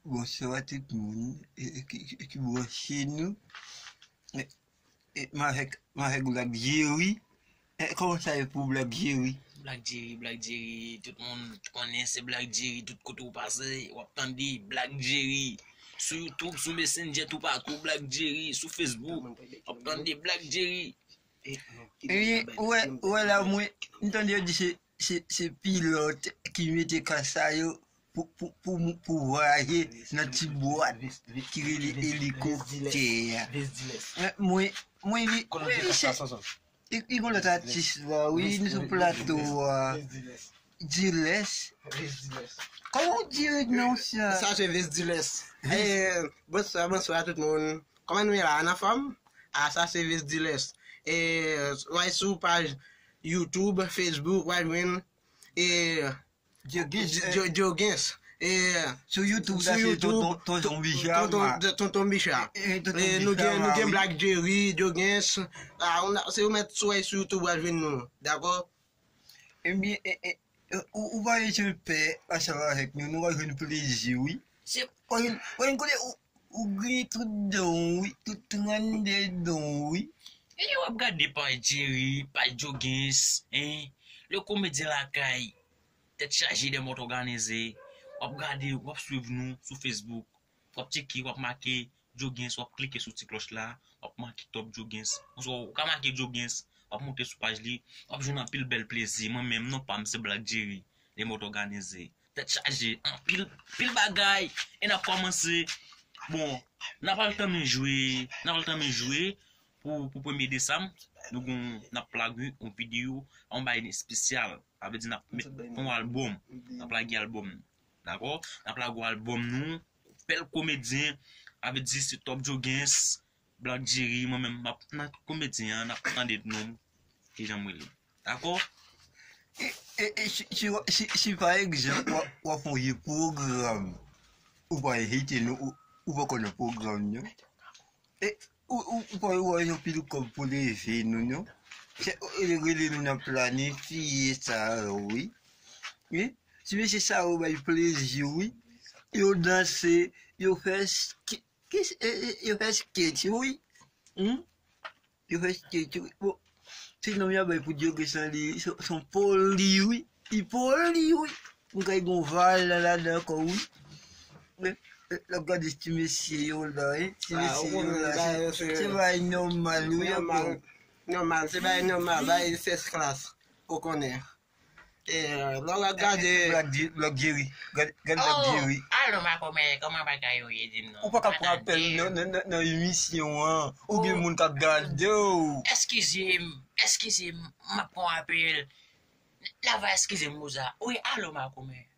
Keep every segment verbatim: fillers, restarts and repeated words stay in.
Bonswa tout moun e, e, ki, ki, ki branche nou. E, e, m avèk, m avèk Black Jerry. E, kòman sa ye pou Black Jerry? Black Jerry, Black Jerry, tout moun konnen se Black Jerry, tout kote ou pase, w ap tande Black Jerry. Sou YouTube, sou Messenger, toupatou, Black Jerry, sou Facebook, w ap tande Black Jerry. Epi, ou wè, ou wè la, mwen, m tande yo di se, se, se pilòt ki mete kasa yo pou, pou, pou, pou vwayaje nan ti bwat ki rele elikoptè a. Mwen, mwen, mwen, li, mwen, li se, li, li gon lòt atis la, wi, nou sou plato a. Dilès. Kòman w di non sa? Sa se Ves Dilès. Eh, bonswa, bonswa tout moun. Kòman nou ye la? Ann anfòm? Ah, sa se Ves Dilès. Eh, w al sou paj YouTube, Facebook, w al jwenn, eh, Diogens. Di-, Dio-, Diogens. Eh, sou YouTube, la, sou se YouTube, Tonton, Tonton Bicha, Tonton, ma. Tonton Bicha. Eh, eh, Tonton Bicha, ma, wi. Eh, nou gen, nou gen Black Jerry, Diogens. Ah, se ou mèt sou, sou YouTube, w al jwenn nou. Dakò? Ebyen, e, e, e, ou, ou pa bezwen pè ansanm avèk nou, nou va jwenn plezi, wi. Se, ou jwenn, ou jwenn kote ou, ou griyen tout dan w, wi, tout trannde dan w, wi. E w ap gade paj Jerry, paj Diogens, en, le komedyen lakay, tèt chaje de mòt òganize. W ap gade, w ap swiv nou sou Facebook, w ap tcheke, w ap make Diogens, w ap klike sou ti klòch la, w ap make Top Diogens. Oswa ou ka make Diogens, w ap monte sou paj li, w ap jwenn anpil bèl plezi. Mwen menm, non pa m se Black Jerry, le mòt òganize. Tèt chaje, anpil, anpil bagay, e n ap kòmanse. Bon, n ap al tanmen jwe, n ap al tanmen jwe pou, pou premye desanm, nou gon, n ap lage yon videyo, yon bagay espesyal. Sa vle di n ap met yon albòm, n ap lage albòm. Dakò? N ap lage yon albòm nou, bèl komedyen, sa vle di se Top Diogens, Black Jerry, mwen menm, m ap nan komedyen an, n ap tande non m, kijan m rele. Dakò? E, e, e, si, si, si, si pa egzanp, w ap, w ap fè yon pwogram, ou pa envite nou, ou, ou poko nan pwogram nan. E, ou, ou, ou pa wè yon pil kòb pou leve nou, non? Se, e, rele nou nan planifye sa, wi. Wi. Ti mesye sa yo bay plezi, wi. Yo danse, yo fè sk-, ki, e, e, yo fè sketch, wi. Hmm? Yo fè sketch, wi. Bon, se non y ap bay pou Diogens lan, li, se, se yon poli, wi. Li poli, wi. M kay gon val la ladan ankò, wi. Men, e, l ap gade ti mesye yo la, wi. Ti mesye yo la, se, se bagay nòmal, wi, ankò. Nòmal, se bagay nòmal, bagay first class, ou konnen. E, lè w ap gade. Black Jerry, gad, gad Black Jerry. Alo, makomè, kòman bagay yo ye, di m non? Ou pa ka pran apèl nan, nan, nan, nan emisyon an. Ou gen moun k ap gade w. Eskize m, eskize m, m ap pran apèl. Lava, eskize m pou sa. Wi, alo, makomè.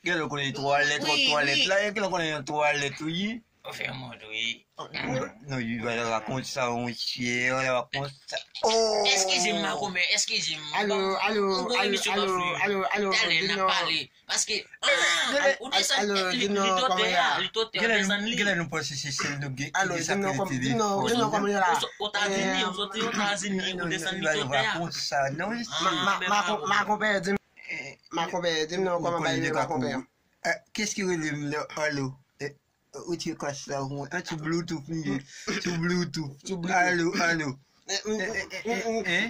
Gen lè w konnen twalèt, wi, twalèt la, gen lè w konnen yon twalèt, wi. Ou fè mond, wi. Non, wi, pa rakonte sa, monchè, pa rakonte sa. Oh! Eskize m, makomè, eskize m. Alo, alo, alo, alo, alo, alo, talè n ap pale. Paske, ah, ou desann, li, li tò tè a, li tò tè a, desann li. Gen lè nou panse se sèl nou gen ki gen sa ki rete de fò. Ou sòti Etazini, ou sòti Etazini, ou desann li tò tè a. Ma, ma, ma, ma konpè, di m, ma konpè, di m non, kòman bagay ye, ma konpè? Kiyès ki rele m la? Alo? Ou tire kas la pou mwen. An, sou Bluetooth m ye. Sou Bluetooth. Sou Bluetooth. Alo, alo.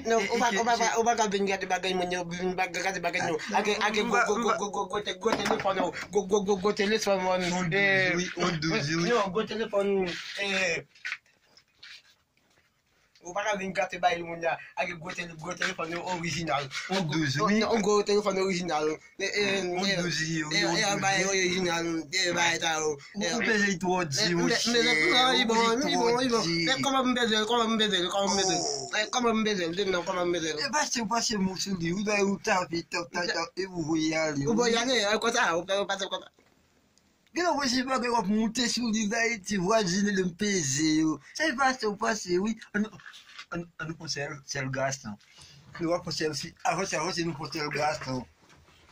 Non, ou pa, ou pa, ou pa ka vin gade bagay moun yo, vin gade bagay nou. Ake, ake, gwo, gwo, gwo, gwo, gwo, gwo, gwo telefòn ou. Gwo, gwo, gwo, gwo telefòn moun. Yon douz, wi, yon douz, wi. Non, gwo telefòn, eh, Ou pa ka vin gate bay moun la ak gwo tele-, gwo telefòn yo orijinal. On douz, wi. On gwo telefòn orijinal. E, e, on douz, wi, e, on douz, bay orijinal, e, bay ta yo. Ou peze twò di, monchè. Li bon, li bon, li bon. Kòman m peze l, kòman m peze l, kòman m peze l? Kòman m peze l? Di m non, kòman m peze l? E pase, ou pase mou sou li, ou bay ou tape, tap, tap, tap, e ou voye ale. Ou voye ale, e, konsa, ou pase konsa. Gen lè w wè se bagay w ap moute sou li, bay ti vwazin li, m peze yo. Sa e pase, w pase, wi. Ann, ann, ann nou pran sèl, sèl gason. Nou va pran sèl fi. Avanse, avanse, nou pran sèl gason.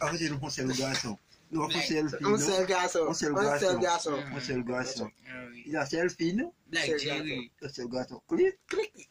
Avanse, nou pran sèl gason. Nou va pran sèl fi, non? On sèl gason. On sèl gason. On sèl gason. On sèl gason. Ah, wi. Y a sèl fi, non? Black Jerry. On sèl gason. Klik. Klik.